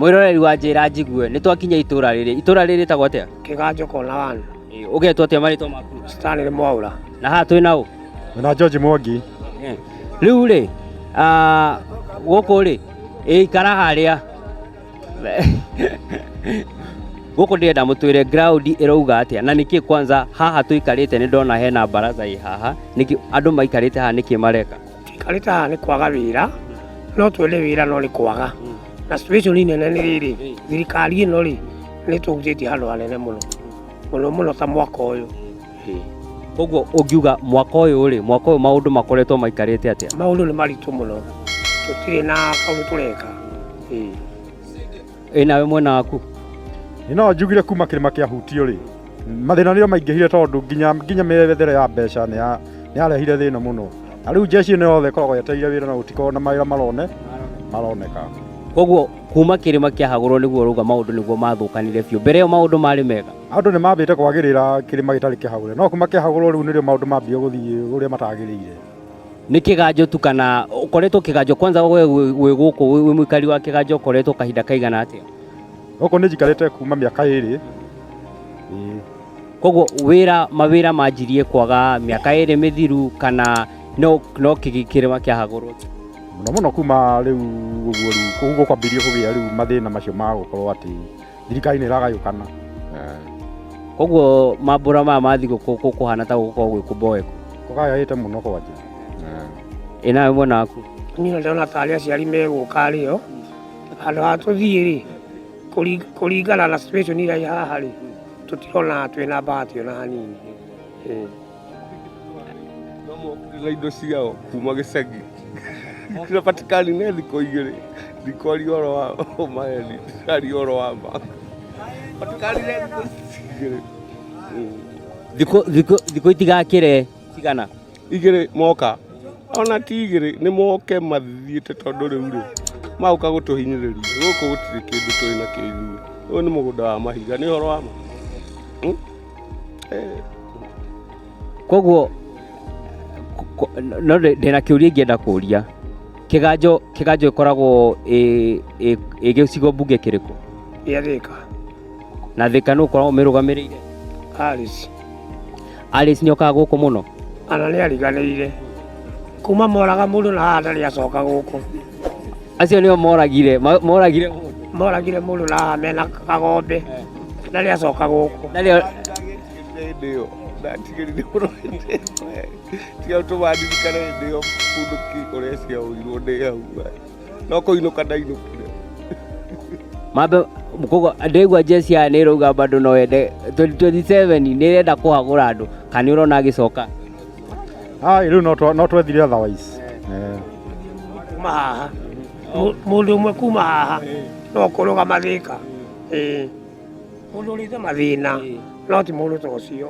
Mwĩroreri wa Njĩra Njigue, nĩ twakinya itũra rĩrĩ. Itũra rĩrĩ rĩtagwo atĩa? Kĩganjo kona one. Ũgetwo atĩa marĩtwa maku? Stanley Mwaura. Na haha twĩ na ũ? Na George Mwangi. Rĩu rĩ, gũkũ rĩ, ikara harĩa. Gũkũ ndĩrenda mũtwĩre ground ĩrauga atĩa na nĩkĩ kwanza haha tũikarĩte nĩ ndona hena baraza ĩ haha, nĩkĩ andũ maikarĩte haha nĩkĩ mareka? Tũikarĩte haha nĩ kwaga wĩra, no twende wĩra no nĩ kwaga. Na situation nene nĩ rĩrĩ, thirikari ĩno rĩ, nĩ tũhutĩtie handũ hanene mũno mũno mũno ta mwaka ũyũ. Koguo ũngiuga mwaka ũyũ rĩ, mwaka ũyũ maũndũ makoretwo maikarĩte atĩa? Maũndũ nĩ maritũ mũno, tũtirĩ na kaũndũ tũreka. Ĩ nawe mwena waku? No njugire kuma kĩrĩma kĩa hutio rĩ, mathĩna nĩo maingĩhire tondũ nginya mĩethere ya mbeca nĩ yarehire thĩna mũno. Na rĩu jeshi ĩno yothe ĩkoragwo yetereire wĩra na gũtikoragwo na mawĩra maroneka. Koguo kuma kĩrĩma kĩahagũrwo nĩguo ũrauga maũndũ nĩguo mathũkanire biũ. Mbere ĩyo maũndũ marĩ mega. Andũ nĩ mambĩte kwagĩrĩra kĩrĩma gĩtarĩ kĩhagũre, no kuma kĩahagũrwo rĩu nĩrĩo maũndũ mambia gũthiĩ ũrĩa matagĩrĩire. Nĩ kĩganjo tu kana ũkoretwo kĩganjo kwanza we wĩ gũkũ wĩ mũikari wa kĩganjo ũkoretwo kahinda kaigana atĩa? Gũkũ nĩ njikarĩte kuma mĩaka 2. Koguo wĩra mawĩra manjirie kwaga mĩaka 2 mĩthiru kana no kĩrĩma kĩahagũrwo? Mũno mũno kuma rĩu ũguo rĩu kũu gũkwambĩrĩria kũgĩa rĩu mathĩna macio ma gũkorwo atĩ thirikari nĩ ĩragayũkana. Koguo mambũra maya ma thigũkũ kũhana ta gũgũkorwo gwĩ kũboeku. Kũgayagĩte mũno kwanja. Ĩ nawe mwena waku? Niĩ ndĩrona tarĩ aciari megũka rĩo, handũ ha tũthiĩ rĩ, kũringana na situation ĩrĩa ĩ haha rĩ, tũtirona twĩna bahati ona hanini. No mokire na indo ciao kuma gĩcagi. Kĩrapatikani nĩ thikũ 2, ndikwaria ũhoro wa maheni, ndĩraria ũhoro wa ma. Patikani nĩ thikũ 2. Thikũ itigakĩre cigana? 2 moka. Ona ti 2, nĩ moke mathiĩte tondũ rĩu rĩ, magoka gũtũhinyĩrĩria. Gũkũ gũtirĩ kĩndũ tũrĩ nakĩo ithuĩ. Ũyũ nĩ mũgũnda wa mahiga, nĩ ũhoro wa ma. Koguo no ndĩna kĩũria ingĩenda kũria. Kĩganjo ĩkoragwo ĩ gĩcigo mbunge kĩrĩkũ? Gĩa Thika. Na Thika nũ ũkoragwo ũmĩrũgamĩrĩire? Alice. Alice nĩ okaga gũkũ mũno? Ana nĩ ariganĩire. Kuma moraga mũndũ na haha ndarĩ acoka gũkũ. Acio nĩo moragire, moragire mũndũ. Moragire mũndũ na haha mena kagombe. Ndarĩ acoka gũkũ. Ndarĩ Hĩndĩ ĩyo ndatigĩrire mũno hĩndĩ ĩyo. Tiga tũmandirikane hĩndĩ ĩyo bunduki ũrĩa ciahũrirwo ndĩ hau. No kũinũka ndainũkire. Mambe koguo ndĩgua jeshi aya nĩ ĩrauga bado no wende 2027 nĩ ĩrenda kũhagũra andũ kana nĩ ũrona agĩcoka? Ai, rĩu no twethire otherwise. Kuma haha. Mũndũ ũmwe kuma haha no kũrũgama Thika. Mũndũ ũrĩte mathĩna no ti mũndũ ta ũcio.